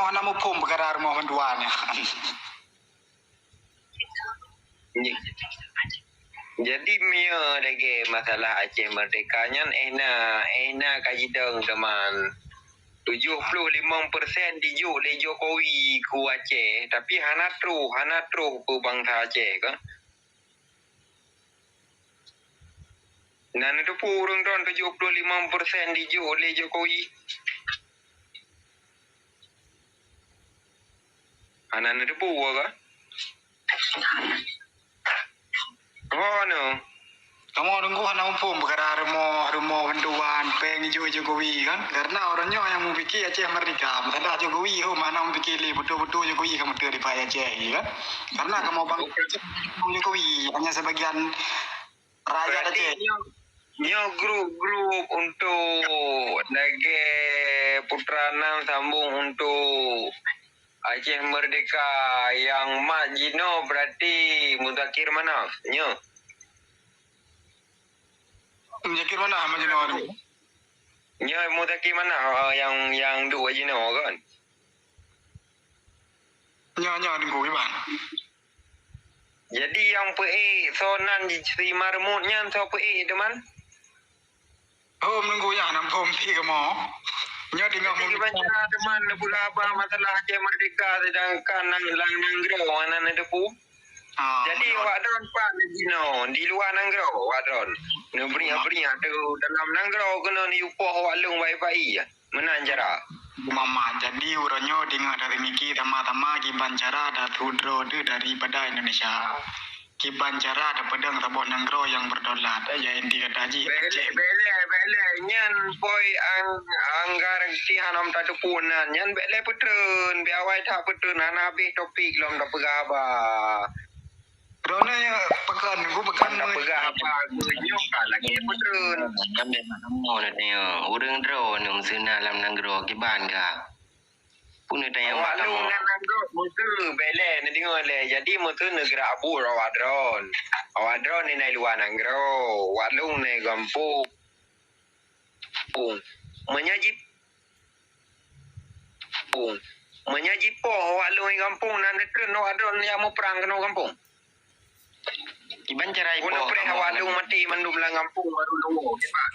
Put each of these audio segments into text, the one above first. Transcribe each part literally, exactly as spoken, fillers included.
hana muphom peukara rumoh bantuan nyan. Jadi, meunyoe lagèe masalah Aceh Merdeka nyan, eh na, eh na ka jidong teuma. Tujoh ploh limong persen dijok lé Jokowi keu Aceh, tapi hana troh, hana troh keu bansa Aceh kan. Na neuteupeue ureueng droen tujoh ploh limong persen dijok lé Jokowi? Hana neuteupeue ka? Oh, no. Kamoe teungku hana muphom peukara rumoh, rumoh bantuan, péng jijok Jokowi kan. Karena ureueng nyoe nyang mupike Aceh Merdeka. Meusalah Jokowi ho hana mupike lé, beutôi-beutôi Jokowi ka meuteuk dipakai Aceh kan. Karena kamoe bang Jokowi hanya sebagian rakyat Aceh. Berarti nyoe, nyoe grup-grup untuk lagèe Putra Enam sambung untuk Aceh Merdeka nyang mat jinoe berarti Muzakir Manaf, nyoe? Muzakir Manaf mat jinoe. Nyoe Muzakir Manaf, ah, nyang, nyang duek jinoe kan? Nyoe, nyoe, Teungku Iban. Jadi nyang peuék soe nan si Marmut nyan soe peuék teuma? Oh, meununggu nyan, nam phom pih kamoe. Nyoe teungoh. Jadi kiban cara teuma neupeugah haba masalah Aceh Merdeka, sedangkan nang lam nanggroe hana neuteupeue. Ah, jadi awak droen pat jinoe di luwa nanggroe, awak droen. Neubri-abri ateueh dalam nanggroe keunoe neuyue poh awak lôn bayi-bayi. Meunan cara. Muhammad, jadi uroe nyoe teungoh taseumiki sama-sama kiban cara taseudroe daripada Indonesia. Kiban cara tapeudong saboh nanggroe nyang berdaulat, ya inti kata jih. Bèk lé, bèk lé, bèk lé. Nyan poi ang-, anggar si hana tateupeue nan. Nyan bèk lé peutreun, bèk awai that peutreun, hana habéh topik lom tapeugah haba. Droeneuh pakon, ku pakon. Tapeugah haba, ku nyoe ka lagèe peutreun. Kan memang kamoe na tanyong. Ureueng droeneuh meuseu na lam nanggroe kiban ka. Peue neutanyong bak kamoe? Awak lôn na nanggroe, meuseu bèk lé, neudeungoe lé. Jadi meuseu neugrak buet awak droen. Awak droen na luwa nanggroe, awak lôn na gampông. Meunyoe jih gampông. Meunyoe jipoh awak lôn di gampông, na neutreun awak droen nyang muprang keunoe gampông. Kiban cara ipoh kamoe? Awak lôn maté mandum lam gampông baru lôn woe, kiban.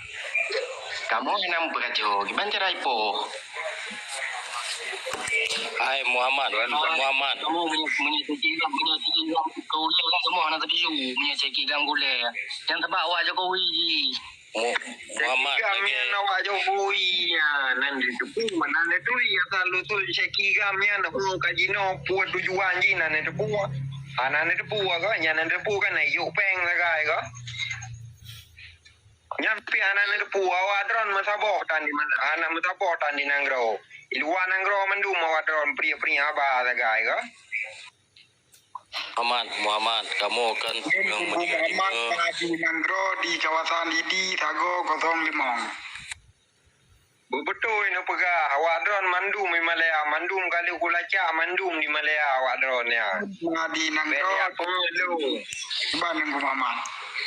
Kamoe hana meupeurajo, kiban cara ipoh? Hai Muhammad, Muhammad. Kamoe meunyoe, meunyoe caki gam, meunyoe caki gam, keu ulèe kamoe hana setuju, meunyoe caki gam keu ulèe. Nyang teubak awak Jokowi jih. Mu-, Muhammad, caki gam lagèe nyan awak Jokowi nyan, nan jiteupeue, nan jituri asal usul caki gam nyan, oh, ka jinoe peue tujuan jih nan jiteupeue. Hana jiteupeue ka, nyan nan jiteupeue kan na iyok péng sagai ka. Nyan pih hana jiteupeue, awak droen meusaboh tan di mana, hana meusaboh tan di nanggroe. Di luwa nanggroe mandum awak droen peuriek-peuriek haba sagai ka. Muhammad, Muhammad, kamoe kan Teungku Muhammad, Mahdi Nanggroe di kawasan Idi, Sagoe kosong limong. Beubeutôi neupeugah, awak droen mandum di Malaya, mandum Kalu Kulacak, mandum di Malaya awak droen nyan. Mahdi Nanggroe. Bèk lé peue lôn. Ban Teungku Muhammad.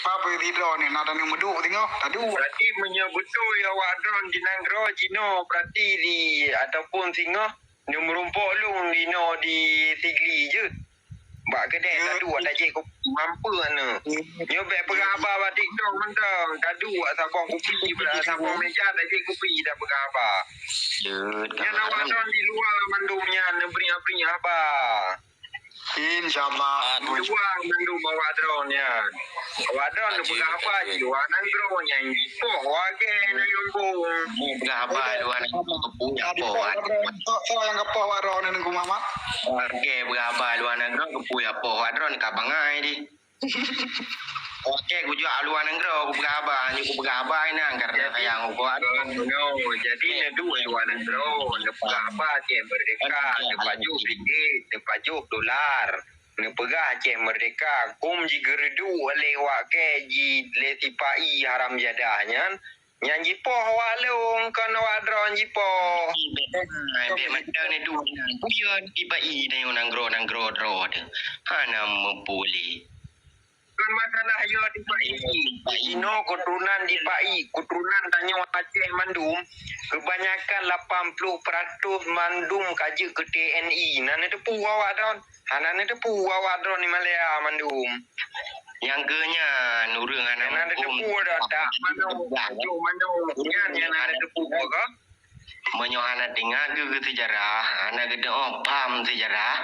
Apa sidroe ni na taneuk meuduek singoh, taduek. Berarti meunyoe beutôi awak droen di nanggroe jinoe, berarti di, ataupun singoh Nyoe meurumpok lôn inoe di Sigli jeuet. Bak keudè taduek tajép kupi mampeue aneuk. Nyoe bèk peugah haba bak TikTok mantong. Taduek saboh kupi, saboh meja tajép kupi tapeugah haba. Jeuet. Nyan awak droen di luwa mandum nyan neubri-abri haba. Insya Allah. Di luwa mandum awak droen nyan. Awak droen neupeugah haba jih, awak nanggroe nyan jipoh wagée nanggroe. Peugah haba luwa nanggroe keupeue jak poh awak droen. Soe, soe nyang geupoh awak droen nyan, Teungku Muhammad? Wagée peugah haba luwa nanggroe keupeue jak poh awak droen ka bangai di. Oke, kujak luwa nanggroe, kupeugah haba, nyoe kupeugah haba inan karena sayang ukoe. Jadi neuduek luwa nanggroe, neupeugah haba Aceh Merdeka, neupajoh ringgit, neupajoh dolar. Neupeugah Aceh Merdeka, kôm jigeureuduek lé wak kée ji lé sipa-i haram jadah nyan, nyan jipoh awak lôn kon awak droen jipoh. Bèk mantong neuduek nyan. Peue sipa-i nyoe nanggroe-nanggroe droe teuh. Hana meupuléh. Bukan masalah yo di Pak I. Inoe keturunan di Pak I, keturunan tanyoe Aceh mandum, kebanyakan lapan puluh peratus mandum ka jeuet keu T N I. Na neuteupeue awak droen? Hana neuteupeue awak droen di Malaya mandum. Nyang keu nyan, ureueng hana neuteupeue dah, dak manoe, tajuk manoe. Nyan nyang hana neuteupeue kah? Meunyoe hana teuingat keu, keu seujarah, hana geuteu'oh paham seujarah,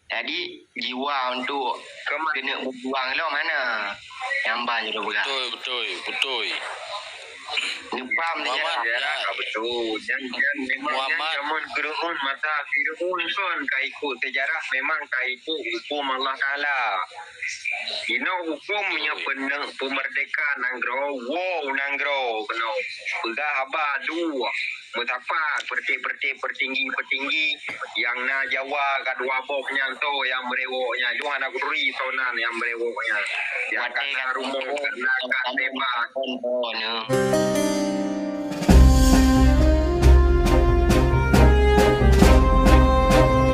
jadi jiwa untuk keuneuk beujuang lom hana. Nyang ban jinoe peugah. Beutôi, beutôi, beutôi. Neupaham seujarah. Muhammad, ya. Beutôi. Dan, dan memang Muhammad. Nyan jameun Fir'aun, masa Fir'aun kon ka ikut seujarah, memang ka ikut huköm Allah Taala. Inoe huköm nyang peuneuk peumerdeka nanggroe, woe nanggroe keunoe. Peugah haba dua. Meusapat peureté-peureté peutinggi-peutinggi nyang na Jawa ka dua boh nyan, soe nyang meurewok nyan. Dua na kuturi soe nan nyang meurewok nyan. Nyang ka na rumoh, ka na kat beubaih.